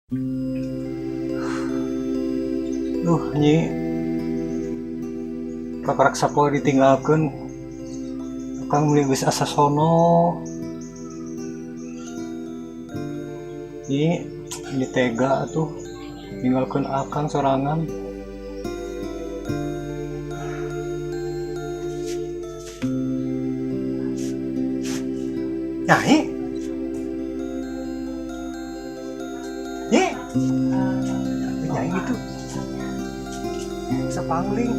Duh, Nyi. Kakarak sapoe ditinggalkeun. Akang meuli geus asa sono. Nyi, ini tega atuh ninggalkeun akang sorangan. Nyai. Nyi. Nyai gitu. Bisa pangling.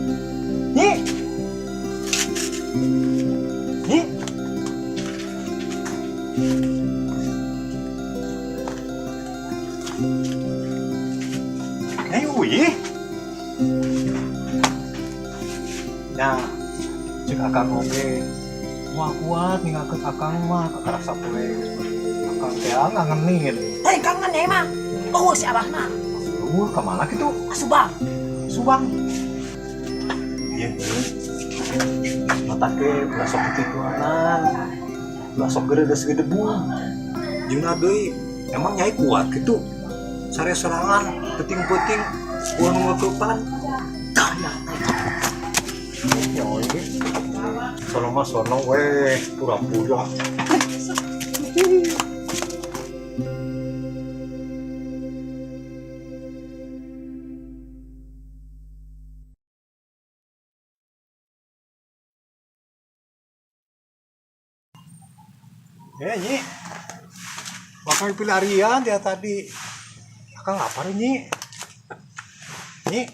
Nyi. Nyi. Nyai uih. Nah, cek akang oge. Moal kuat ninggalkeun akang mah kakarak sapoe. Akang teh ngangenin. Hei, kangen ya mah. Oh, si abah mah. Kemana gitu? Ka Subang. Subang. Iya, iya. Mata ke ulah sok kituanan. Ulah sok geredes gedebu. Jeung deui, emang Nyai kuat gitu. Sare sorangan, peuting-peuting, uang ngeukepan. Tah ya. Nyai. Sono mah sono weh, pura-pura. Ya, Nyi. Makan pilarian dia tadi. Akang lapar, Nyi. Nyi.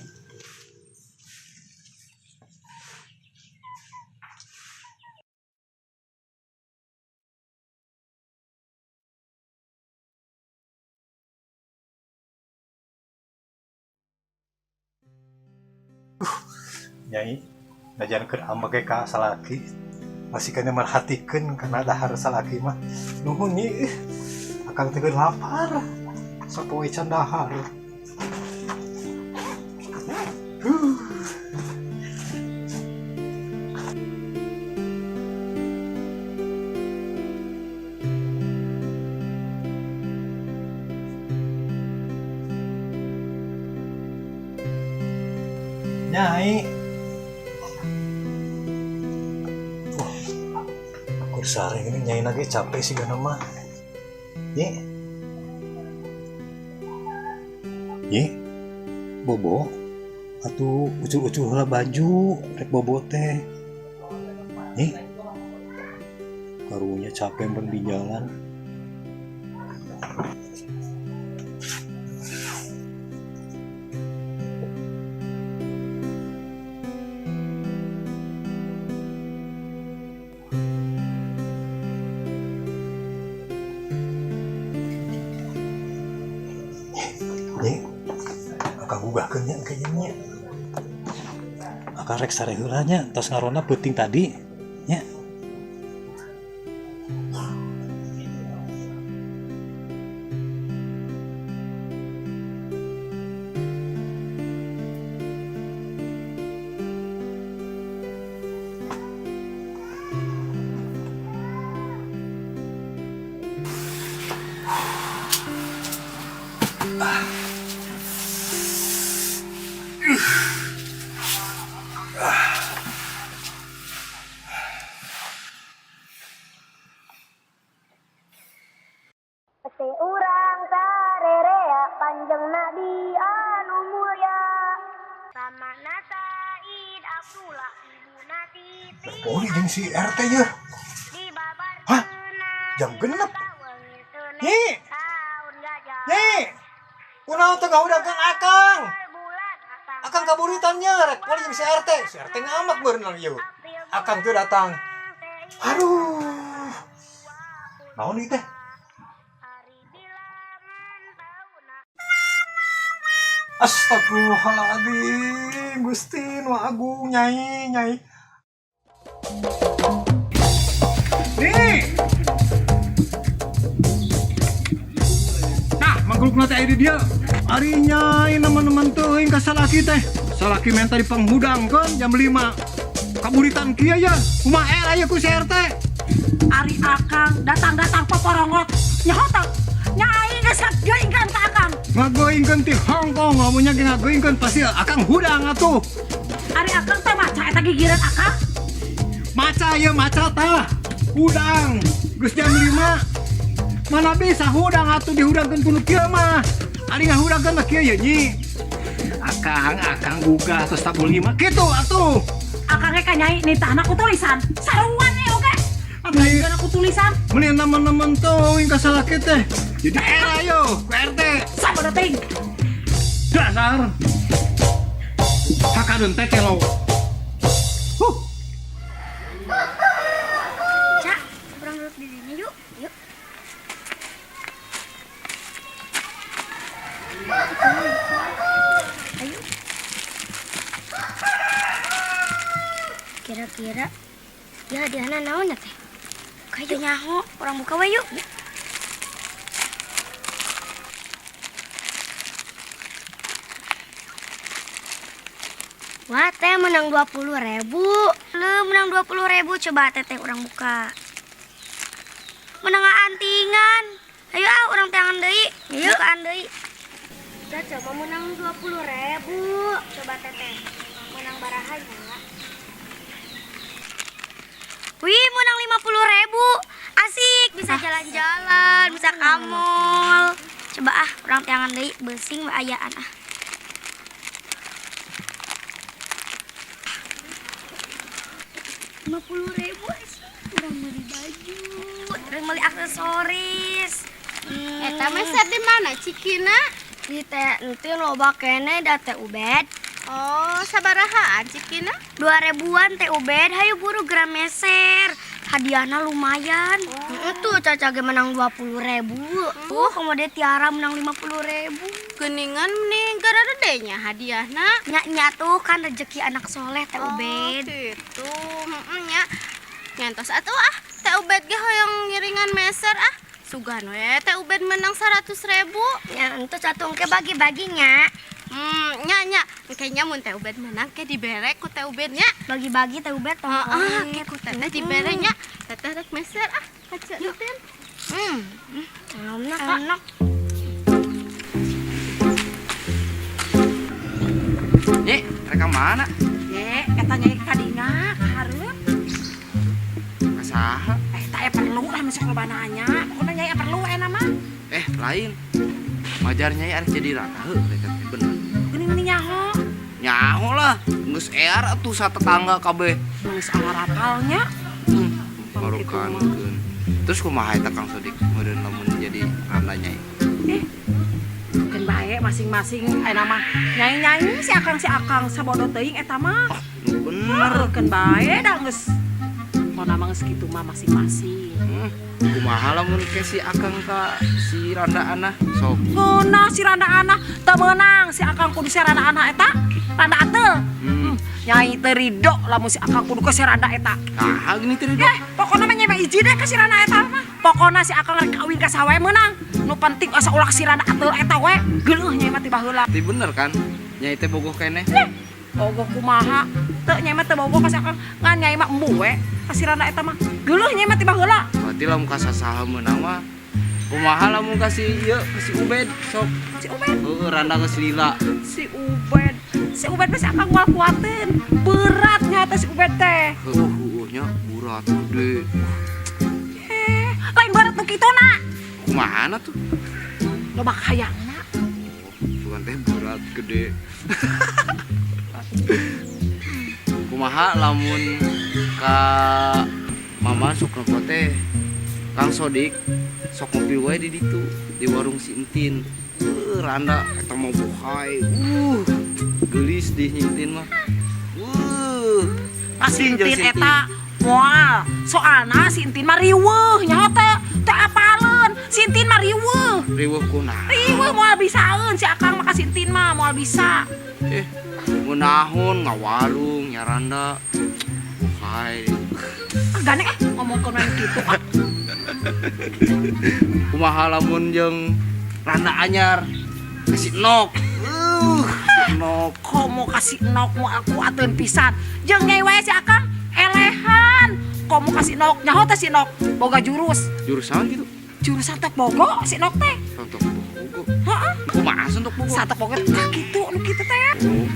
Nyai, ngajarkeun ambek ka salaki. Masih kena merhatikeun kana dahar salaki mah. Nuhun, Nyi. Akang teh lapar. Sapoe can dahar. Nyai. Wah, aku sare ini nyai lagi capek sih gana mah. Nyi. Nyi. Bobo. Atuh ucul-ucul heula baju rek bobo teh. Nyi. Karunya capek mun di jalan. Nyi, akang gugahkeun nya kayaknya nya. Akang rek sare heula nya, tos ngarona peuting tadi nya. Pete urang sarerea panjang nabi anu mulia. Ramana Said Abdullah ibu Siti. Oh, ini jeung si RT ya. Hah? Jam 6. Nyi. Nyi. Kunaon teh ngahudangkeun akang? Akang kaburitannya rek poli jeung si RT. Si RT ngamak beunang ieu. Akang teh datang. Aduh. Naon ieu teh? Astagfirullahaladzim, Gusti nu agung, Nyai, Nyai. Nih. Nah, mangkrukna teh aya di dieu. Ari Nyai nemen-nemen teuing ka salaki teh. Salaki menta dipanghudangkeun jam 5. Kaburitan kieu ya, kumaha era ieu ku si RT? Ari akang datang-datang poporongot. Nyaho teh? Nyai geus ngageuingkeun ka akang. Ngagoingkeun ti Hong Kong, lamunnya ge ngagoingkeun pasti akang hudang atuh. Ari akang teh maca eta gigireun akang. Maca ieu maca tah. Hudang. Geus jam 5. Mana bisa hudang atuh dihudangkeun ku nu kieu mah. Ari ngahudangkeun mah kieu ye Nyi. Akang, akang gugah terus tabuh 5 kitu atuh. Akang ge ka Nyai nitahna ku tulisan. Saruan ye oge. Ari Ngagoingkeun ku tulisan. mending nemen-nemen teuing ka salaki teh. Jadi era yo ku RT. Sabodo teuing. Dasar. Kakadun teh lo. Huh. Cak, urang duduk di sini yuk. Yuk. Ayo. Kira-kira ya hadiahna naon ya teh? Kayak nyaho, urang buka we yuk. Wah, teh menang 20.000. Lu menang 20.000, coba teteh urang buka. Menang antingan. Ayo ah, urang teangan deui. Yuk, bukaan deui. Kita coba menang 20.000. Coba teteh. Menang barahanya. Wih, menang 50.000. Asik, bisa jalan-jalan, bisa ka mall. Coba ah, urang teangan deui, besing we ayaan ah. 50.000 sih, urang beli baju, urang beli aksesoris. Eta meser di mana Cikina? Di teh entin loba keneh da Teh Ubed. Oh, sabarahaan Cikina? 2.000-an Teh Ubed, hayu buru geura meser. Hadiahna lumayan. Oh. Tuh Caca ge menang 20.000. Tuh kemudian Tiara menang 50.000. Geuningan nih gara nya hadiahna. Nya nya tuh kan rezeki anak soleh Teh Ubed. Oh, gitu. Heeh nya. Nyantos atuh ah, Teh Ubed ge hoyong ngiringan meser ah. Sugan we Teh Ubed menang 100.000. Ya entu satu engke bagi-baginya. Nya nya, kayaknya mun Teh Ubed menang ke dibere ku Teh Ubed nya. Bagi-bagi Teh Ubed tong. Heeh, ke ku teteh dibere nya. Teteh rek meser ah, kaca Entin. Enak, enak. Nyi, rek ka mana? Ye, eta Nyai kadinga ka hareup. Ka saha? Eh, tah aya perlu lah masuk loba nanya. Pokona Nyai perlu aya mah. Eh, lain. Majar Nyai arek jadi raka heuh rek teh bener. Geuning meni nyaho. Nyaho lah, geus ear atuh satetangga kabeh. Geus alarapalnya. Barukankeun. Terus kumaha eta Kang Sodik meureun lamun jadi randa Nyai? Eh, keun bae masing-masing aya mah. Nyai-nyai si akang sabodo teuing eta mah. Ah, nu bener. Keun bae da geus. Pokona mah geus kitu mah masing-masing. Kumaha lamun ke si akang ka si randa anah sok. Ngeunah si randa anah teu meunang si akang kudu si randa anah eta. Randa ateul. Nyai teu rido lamun si akang kudu ke si randa eta. Nah, gini teu rido. Eh, pokona mah Nyai mah izin deh ka si randa eta mah. Pokona si akang rek kawin ka saha wae meunang. Nu penting asa ulah si randa ateul eta we. Geuleuh Nyai mah ti baheula. Ti bener kan? Nyai teh bogoh keneh. Eh, bogoh kumaha? Teu Nyai mah teu bogoh ka si akang. Ngan Nyai mah embu we ka si randa eta mah. Geuleuh Nyai mah ti baheula. Berarti lamun ka sasaha meunang mah kumaha lamun ka si ieu, ka si Ubed sok. Si Ubed. Heeh, randa geus lila. Si Ubed. Si Ubed mah si akang moal kuateun. Berat nya teh si Ubed teh. Heuh, heuh nya berat gede. Eh, lain berat nu kitu na. Kumaha na tuh? Loba hayangna. Bukan teh berat gede. Kumaha lamun ka mama sok nempo teh Kang Sodik sok ngopi wae di ditu di warung si Entin. Randa eta mah bohai. Geulis di Entin mah. Ah, si Asing jeung Entin si Entin. eta moal. Soalna si Entin mah riweuh nyaho teh teu apaleun. Si Entin mah riweuh. Riweuh kunaon? Riweuh moal bisaeun si akang mah ka si Entin mah moal bisa. Ngeunahun ngawarung nya randa. Bohai. Ah, gandeng ah ngomongkeun wae kitu ah. Kumaha lamun jeung randa anyar kasih nok. Si nok. Komo kasih nok moal kuateun pisan. Jeung Nyai wae si akang elehan. Komo kasih nok nyaho teh si nok boga jurus. Jurus naon kitu? Jurusan tok bogo si nok teh. Tok bogo. Bogo. Heeh. Kumaha santok Bogo? Santok Bogo tah kitu nu kitu teh ya. Oh.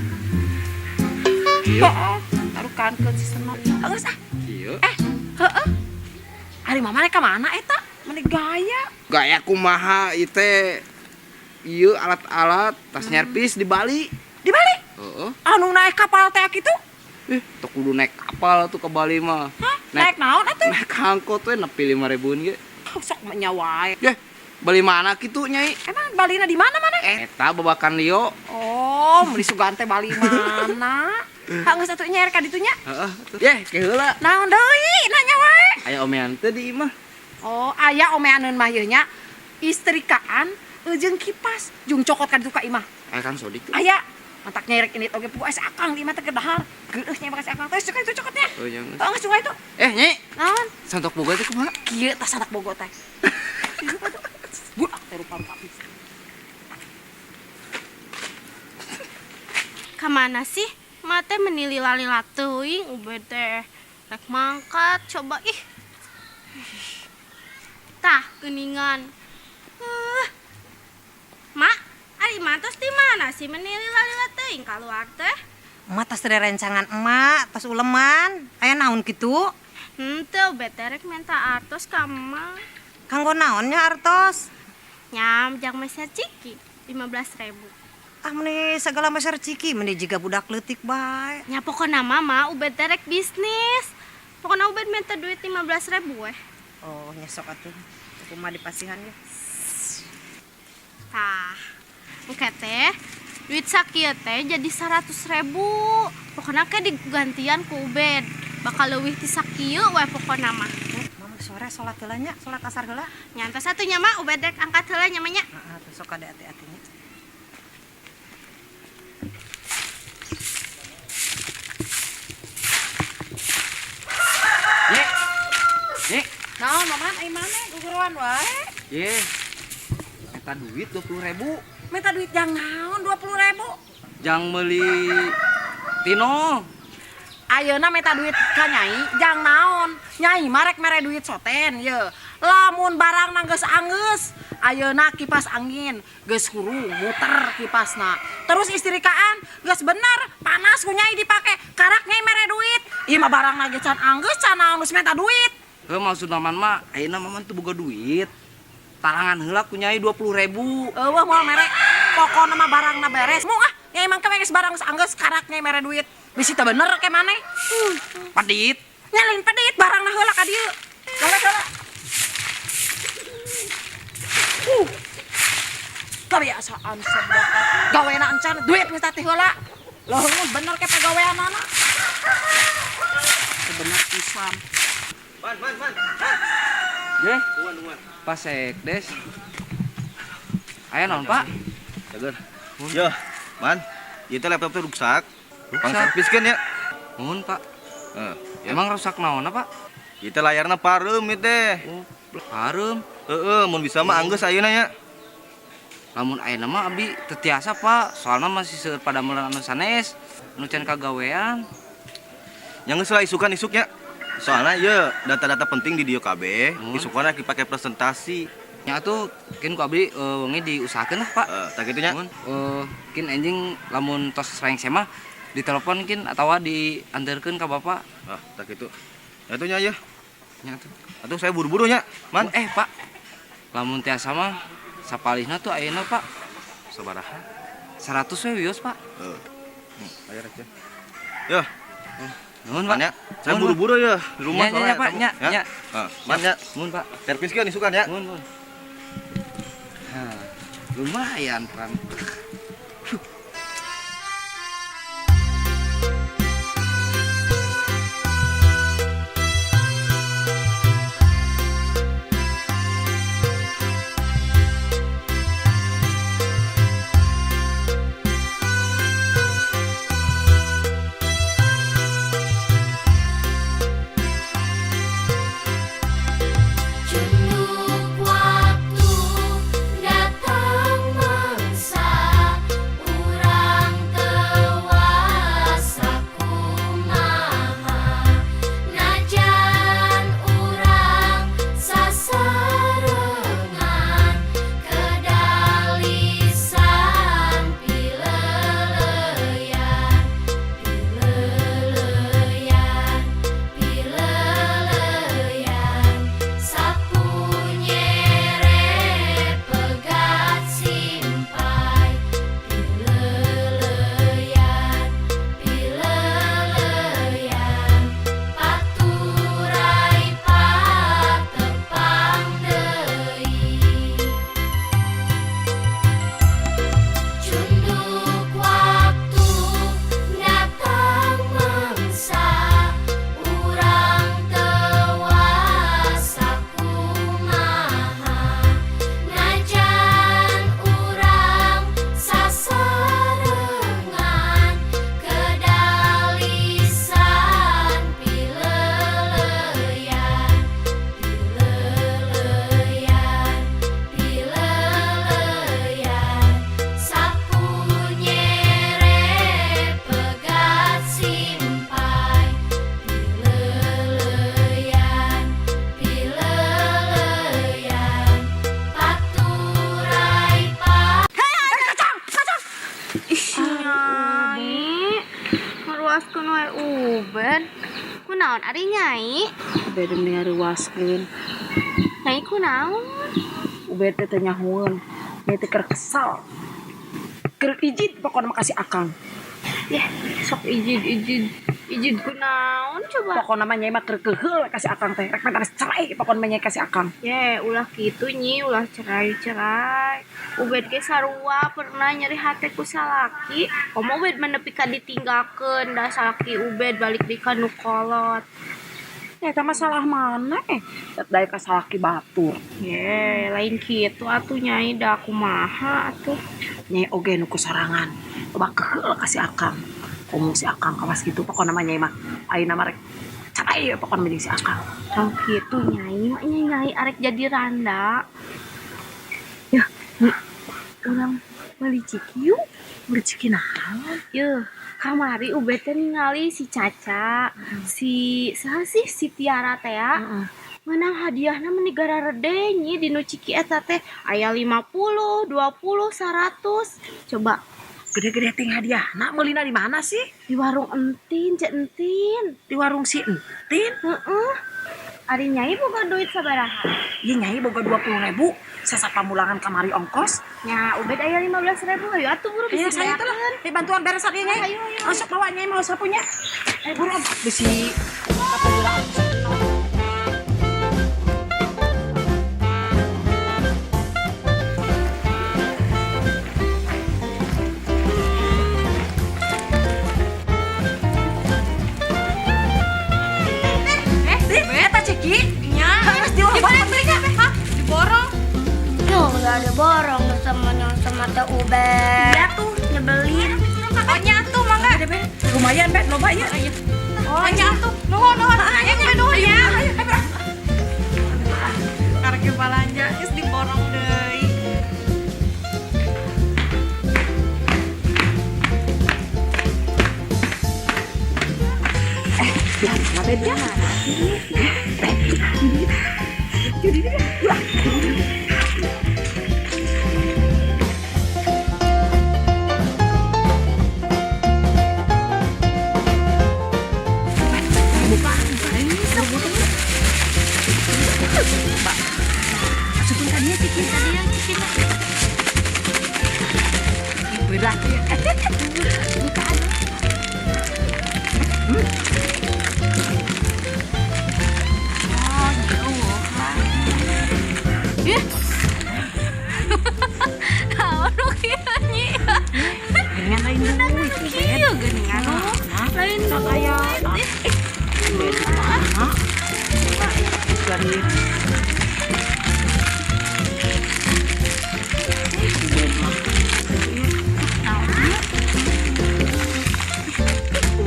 Kieu. Heeh. Tarukankeun si Seno. Geus ah. Kieu. Eh, heeh. Ari mama rek ka mana eta? Meni gaya. Gaya kumaha ieu teh? Ieu alat-alat tas nyervis di Bali. Di Bali? Heeh. Anu naik kapal teh kitu? Ih, teu kudu naik kapal tuh ke Bali mah. Hah? Naik naon atuh? Naik angkot we nepi 5.000-an ge. Sok menya wae. Yeh, Bali mana kitu Nyai? Emang Balina di mana mana? Eta babakan Lio. Oh, meuli sugan teh Bali mana? Ha geus atuh nya rek ka ditu nya. Heeh, atuh. Yeh, ke heula. Naon deui nanya wae. Aya omean teh di imah. Oh, aya omeaneun mah ieu nya. Istrikaan jeung kipas jeung cokot ka ditu ka imah. Aya Kang Sodik tuh. Aya. Matak nyerek ini oge puas akang di imah teh dahar. Geuleuh nya bakal si akang teh suka itu cokotnya. Oh, jangan. Tong geus itu. Eh, Nyai, Naon? santok Bogo teh kumaha? Kieu tah santok Bogo teh. Budak teh rupa-rupa pisan. Kamana sih? Mate meni lila-lila teuing Ubed teh. Rek mangkat coba ih. Tah geuningan. Mak, ari mantos di mana sih meni lila-lila teuing kaluar teh? Emak tos teu rencangan emak, tos uleman. Aya naon kitu? Henteu Ubed teh rek minta artos ka emak. Kanggo naon nya artos? Nyam jang meser ciki 15.000. Ah meni sagala meser ciki, meni jiga budak leutik bae. Nya pokona mah mah Ubed teh rek bisnis. Pokona Ubed minta duit 15.000 weh. Oh, nya sok atuh. Kumaha dipasihan ge. Tah, engke teh duit sakieu teh jadi 100.000. Pokona ke digantian ku Ubed. Bakal leuwih ti sakieu we pokona mah. Mama sore salat heula nya, salat asar heula. Nyantos atuh nya mah Ubed rek angkat heula nya mah nya. Heeh, tuh sok ada ati-atinya. Nyai. Nyai. Naon maman ai maneh guguruan wae? Ye. Minta duit 20.000. Minta duit jang naon 20.000? Jang meuli tino. Ayeuna minta duit ka Nyai jang naon? Nyai mah rek mere duit soten ye. Lamun barangna geus anggeus, ayeuna kipas angin geus hurung muter kipasna. Terus istrikaan geus bener panas ku Nyai dipake, karak Nyai mere duit. Ieu mah barangna ge can anggeus can naon geus minta duit. Heuh maksud Maman mah ayeuna Maman teu boga duit. Talangan heula ku Nyai 20.000. Eueuh moal mere. Pokona mah barangna beres. Mu ah, Nyai mah geus barang geus anggeus karak Nyai mere duit. Bisi teu bener ke maneh. Pedit. Nyalin pedit barangna heula ka dieu. Heula heula. Kebiasaan sebuah gawena encan duit geus teh heula. Leuheung bener ke pagaweanana. Bener pisan. Man, man, man. Man. Ye, Tungguan, tungguan. Pak Sekdes. Aya naon, Pak? Cager. Yo, man. Ieu teh laptop teh rusak. Rusak? Pang serviskeun ya. Nuhun, Pak. Heeh. Emang rusak naonna, Pak? Ieu teh layarna pareum ieu teh. Oh, pareum. Heeh, mun bisa mah anggeus ayeuna nya. Lamun ayeuna mah abdi teu tiasa, Pak. Soalna masih seueur padamelan anu sanes, anu can kagawean. Nya geus lah isukan isuk nya. Soalna ieu data-data penting di dieu kabeh, Hmm. isukan rek dipake presentasi. Nya atuh kin ku abdi wengi diusahakeun lah, Pak. Heeh, tah kitu nya. Nuhun. Kin enjing lamun tos rengse mah ditelepon kin atawa diantarkeun ka Bapak. Ah, tah kitu. Atuh nya ieu. Nya atuh. Atuh saya buru-buru nya, Man. Eh, Pak. Lamun tiasa mah sapalihna tuh ayeuna, Pak. Sabaraha? 100 we wios, Pak. Heeh. Ayo rek. Yo, Nuhun, Pak. Man ya. Saya Nuhun, buru-buru ya di rumah Nya, nya, nya, soalnya. Pak. Nya, Ya. nya. Ah, Man ya. Nuhun, Pak. Serviskeun isukan ya. Nuhun, nuhun. Hah, lumayan, Pran. Cunduk waktu datang mangsa. Ih, Nyai. Ngaruaskeun wae Ubed. Kunaon ari Nyai? Ubed mending ngaruaskeun. Nyai kunaon? Ubed teh teu nyahoeun. Nyai teh keur kesel. Keur ijid pokona mah ka si Akang. Yeh, sok ijid-ijid. Ijid kunaon coba? Pokona mah Nyai mah keur keheul ka si Akang teh. Rek minta cerai pokona mah Nyai ka si Akang. Ye, ulah kitu Nyi, ulah cerai-cerai. Ubed ge sarua pernah nyeri hate ku salaki. Komo Ubed mah nepi ka ditinggalkeun da salaki Ubed balik di ka nu kolot. Ya eta masalah mana eh? Daek ka salaki batur. Ye, lain kitu atuh Nyai da kumaha atuh. Nyai oge nu kusorangan. Loba keheul ka si Akang. Komo si Akang kawas kitu pokona mah Nyai mah ayeuna mah rek cerai we pokona mah jeung si Akang. Tong kitu Nyai, mah nya Nyai arek jadi randa. Yah, Nyi, urang meuli ciki yuk. Meuli ciki naon? Yeuh, kamari Ubed teh ningali si Caca, si saha sih si Tiara teh ya. Menang hadiahna meni gararede Nyi di nu ciki eta teh aya 50, 20, 100. Coba gede-gede ting hadiahna meulina di mana sih? Di warung Entin, Cek Entin. Di warung si Entin? Heeh. Ari Nyai boga duit sabaraha? Ieu Nyai boga 20.000, sesa pamulangan kamari ongkos. Nya, Ubed aya 15.000, ayo atuh buru Iya, bisi saya tuh lah. Bantuan beresan ieu Nyai. Ayo, ayo. Masuk bawa Nyai mau sapunya. Buru bisi kapamulangan. Udah diborong sama nyong sama teh Ubed. Ya tuh, nyebelin. Oh nyatu mangga. Lumayan Bet, loba ya. Oh nyatu. Nuhun nuhun. Ayo nuhun ya. Karek balanja geus diborong deui. Ya, Bet ya. Berat ya. Naon nu kieu Nyi? Geningan lain duit. Kieu geuningan nu. Lain duit. Dari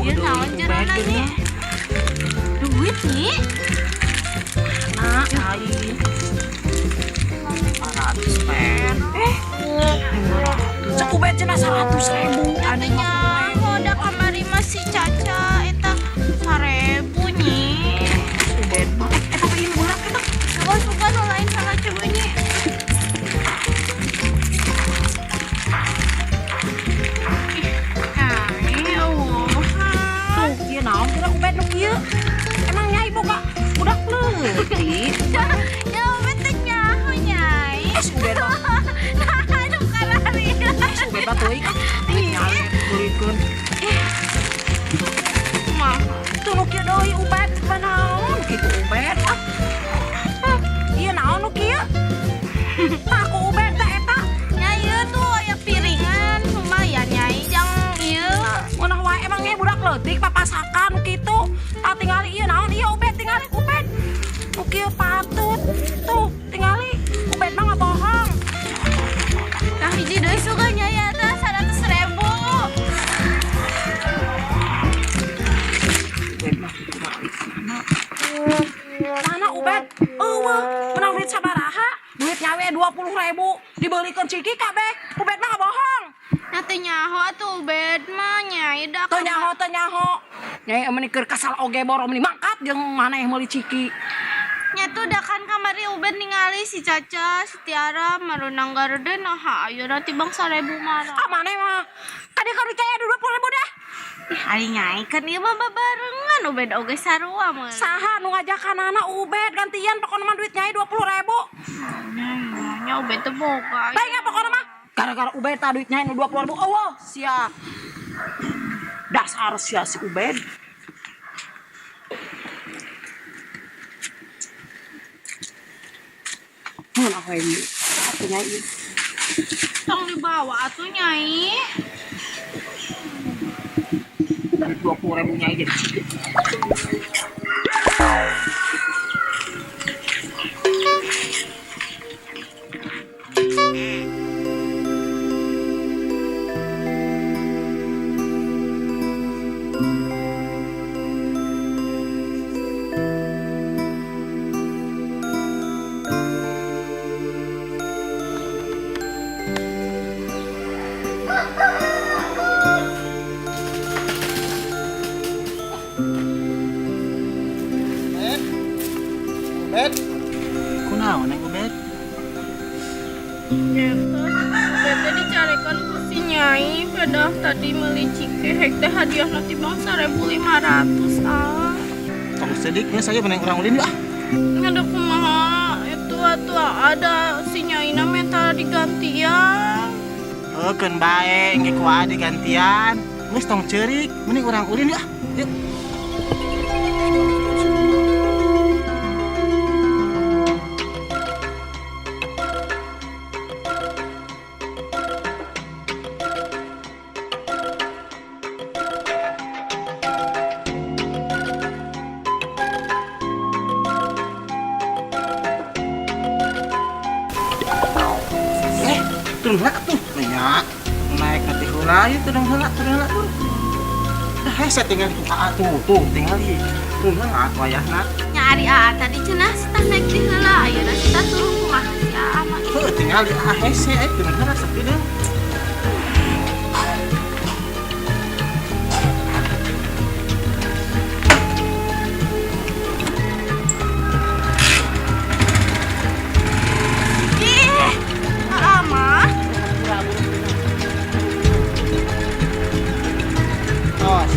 Ieu naon jerona Nyi? Duit Nyi. Nah, lain. 500 pen. Cek Ubed cenah 100.000. Anu nyaho da kamari mah si Caca eta 1.000 Nyi. Ubed mah eta teh ieu berat eta. Coba coba nu lain salah coba Nyi. Ih, Nyai, eueuh. Tuh, ieu naon kira Ubed nu kieu? Emang Nyai boga budak leutik. Ya Ubed teh nyaho Nyai. Eh, Ubed mah. Nah, aduh karari. Eh, Ubed mah teuing. Nyai beulikeun. Kumaha? Tuh nu kieu deui Ubed naon kitu Ubed. Ah. Ieu naon nu kieu? Tah ku Ubed teh eta. Nyai ieu tuh aya piringan lumayan Nyai jang ieu. Ngeunah wae emang Nyai budak leutik papasakan nu kitu. Tah tingali ieu naon ieu Ubed tingali Ubed. Nu kieu patut. Tuh tingali Ubed mah ngabohong. Tah hiji deui sugan Nyai eta 100.000. Ubed mah kitu mah mana? Mana Ubed? Eueuh, menang duit sabaraha? Duit nyawe 20.000 dibelikeun ciki kabeh. Ubed mah ngabohong. Nya teh nyaho atuh Ubed mah Nyai da. Teu nyaho teu nyaho. Nyai meni keur kesal oge boro meni mangkat jeung maneh meuli ciki. Nya tuh dah kan kamari Ubed ningali si Caca, si Tiara meunang garede nah ayeuna tibang 1000 marah. Ah maneh mah. Kade ka duit nyai 20.000 dah. Ih, ari nyai kan ieu mah babarengan Ubed oge sarua mah. Saha nu ngajakanana Ubed gantian pokona mah duit nyai 20.000. Nya Ubed teh boga. Baik ya pokona mah. Gara-gara Ubed tah duit nyai nu 20.000. Eueuh sia. Dasar sia si Ubed. Mun aku ini, aku nyai. Tong dibawa atuh nyai. 20.000 nyai jadi. Ubed. Kunaon Neng Ubed? Ubed teh dicarekan ku si Nyai pedah tadi meuli cike hek teh hadiahna tibang 1.500 ah. Tong sedik nya saya meneng urang ulin ah. Nya da kumaha itu atuh ada si Nyaina minta digantian. Heuh keun bae engke ku aa digantian. Geus tong ceurik, mending urang ulin ah. Yuk. Turun heula tuh, banyak. Naik ke ti heula ieu turun heula, turun heula turun. Hese tinggal di aa tuh, tuh tinggal di turun heula atuh ayahna. Nya ari aa tadi cenah sitah naik di heula, ayeuna sitah turun kumaha si aa mah. Heuh tinggal di aa hese euy turun heula sepi deui. Ih, aa mah. Tos.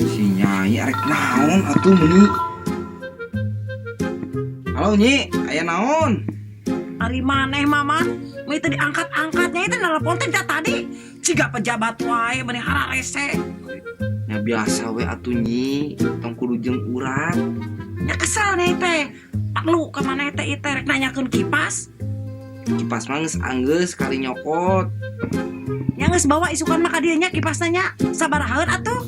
Si Nyai arek naon atuh meuni? Halo Nyi, aya naon? Ari maneh mama, mah itu diangkat-angkatnya itu nelpon teh tadi. Ciga pejabat wae meni hararese. Ya biasa we atuh Nyi, tong kudu jeung urat. Nya kesel nih teh. Perlu ka maneh teh ieu teh rek nanyakeun kipas. Kipas mah geus anggeus kali nyokot. Nya geus bawa isukan mah ka dieu nya kipasna nya. Sabarahaeun atuh?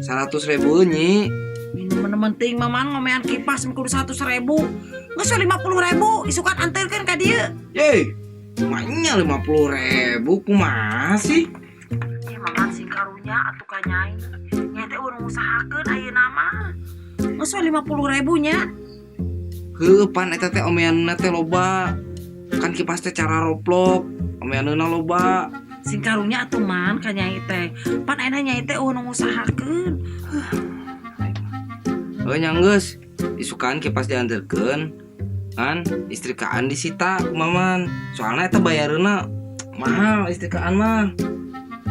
100 ribu Nyi. Minum penting maman ngomean kipas kudu 100 ribu. Geus we 50 ribu isukan anterkeun ka dieu. Yeay, maknya 50 ribu kumaha sih? Eh maman sing karunya atuh ka Nyai. Nyai teh urang usahakeun ayeuna mah. Geus we 50 ribu nya. Heuh, pan eta teh omeanna teh loba. Kan kipas teh cara roplok, omeanna loba. Sing karunya atuh man ka Nyai teh. Pan ayeuna Nyai teh urang usahakeun. Heuh nya geus, isukan kipas dianterkeun. Kan istrikaan disita ku Maman. Soalnya eta bayareunna mahal istrikaan mah.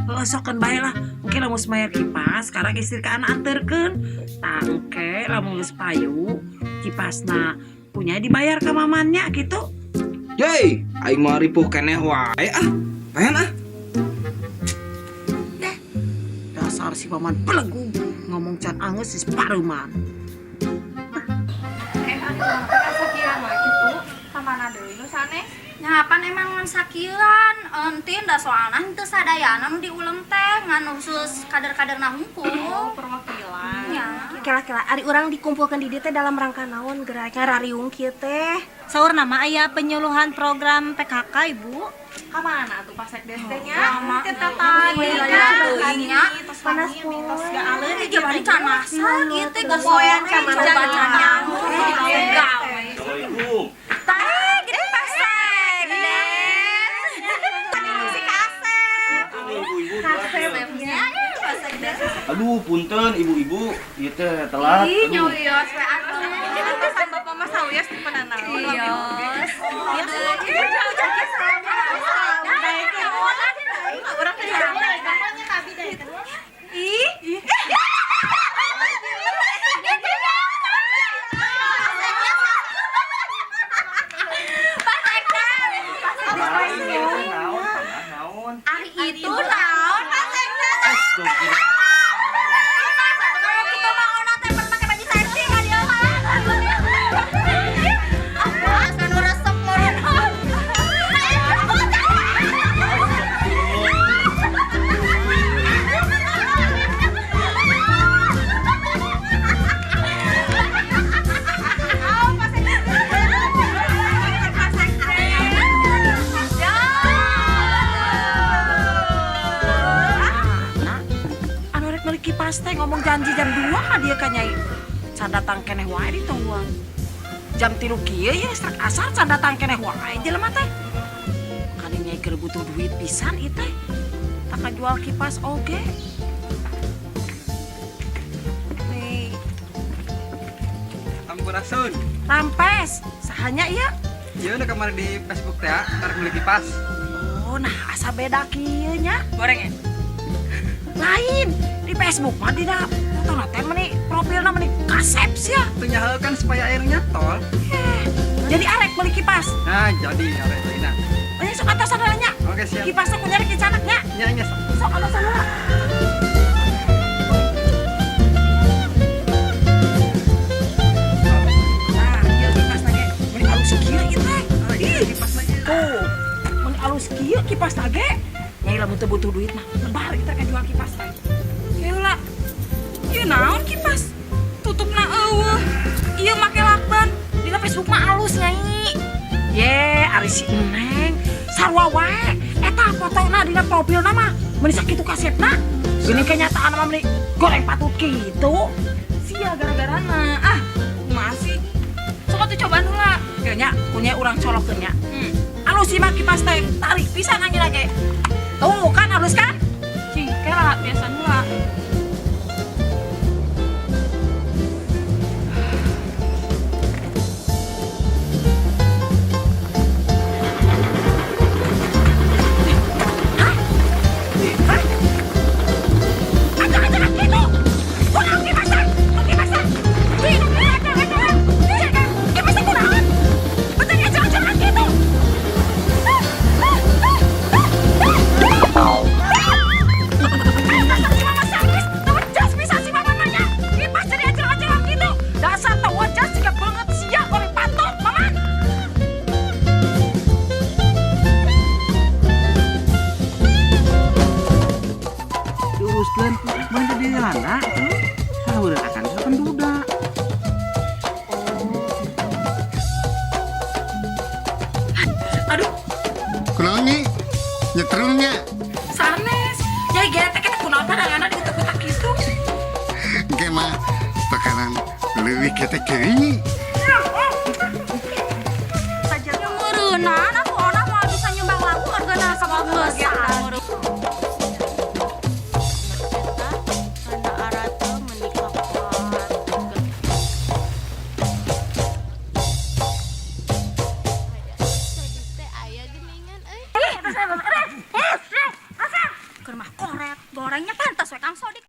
Heuh sokeun bae lah. Engke lamun geus bayar kipas, sekarang istrikaan anterkeun. Tah engke lamun geus payu kipasna punya dibayar ka mamannya gitu. Yeay, aing mah ripuh keneh wae ah. Payan ah. Dasar si maman belegug ngomong can angeus si paruman. Eh, atuh asa kira mah kitu. Kamana deui nu sanes? Nya pan emang ngan sakieuan, entin da soalna henteu sadayana nu diulem teh ngan khusus kader-kaderna hungkul. Oh, perwakilan. Nya. Kira-kira ari urang dikumpulkan di dieu teh dalam rangka naon geura ngarariung kieu teh? Saur nama aya penyuluhan program PKK Ibu. Kamana atuh Pak Sekdes teh nya? Lama. Teh tadi Iya, Panas poe. Ih, gimana can masak ieu teh geus Poean sore, can coba masak. can nyamuk gawe. Assalamualaikum. Tah, gitu Pak Sekdes. Si Kasep. Ibu-ibu. Kasepnya, Pak Sekdes. Aduh, punten ibu-ibu, ieu teh telat. Ih, Aduh. nyawios we atuh. Pesan Bapak mah sawios di pananaon. Iya. Urang teh Ih. Pak Sekdes. Naon, naon? Ari itu naon Pak Sekdes? Astagfirullah. Kita mah ona teh pakai baju seksi ka dieu mah. Asa nu resep meureun. Nah, anu rek meuli kipas teh ngomong janji jam 2 ka dieu ka Nyai. Can datang keneh wae ditungguan. Jam 3 kieu ya rek asar can datang keneh wae jelema teh. Kali Nyai keur butuh duit pisan ieu teh. Tak jual kipas oge. Nih, Sampurasun. Rampes, sahanya ieu? Iya udah kemarin di Facebook teh ya, tarik beli kipas. Oh, nah asa beda kieu nya. Goreng ya? Lain di Facebook mah dina foto teh meni profilna meni kasep sia. Tuh nyaho kan supaya airnya tol. Jadi arek meuli kipas. Nah, jadi arek lainna. Oh, sok atasan heula nya. Oke, siap. Kipasna ku nyari kicanak nya. Nya nya sok. Sok atasan heula. Nah, ieu kipasna ge meni alus kieu ieu teh. Ih, Kipasna ieu. tuh. Meni alus kieu kipasna ge. Nyai lamun teu butuh duit mah lebar kita ka jual kipas teh. Heula. Ieu naon kipas? Tutupna eueuh. Ieu make lakban. Dina Facebook mah alus Nyai. Ye, ari si Neng sarua wae. Eta fotona dina profilna mah meuni sakitu kasepna. Geuning kenyataan mah meuni goreng patut kitu. Sia gara-garana. Ah, masih. Sok atuh cobaan heula. Kayaknya punya urang colokeun nya. Alus sih mah kipas teh, tarik pisan angin lagi. Tuh kan halus kan? Cing, kela biasa heula. Hah? Aja aja gitu. Kunaon Nyi? Nyetrum nya. Sanes. Nyai getek kita kunaon padanganna dikutak-kutak kitu. Engke mah bakalan leuwih ketek deui Nyi. Meureunnan aku ona moal bisa nyumbang lagu organa sama geus. Keur mah koret, gorengnya pantas we Kang Sodik.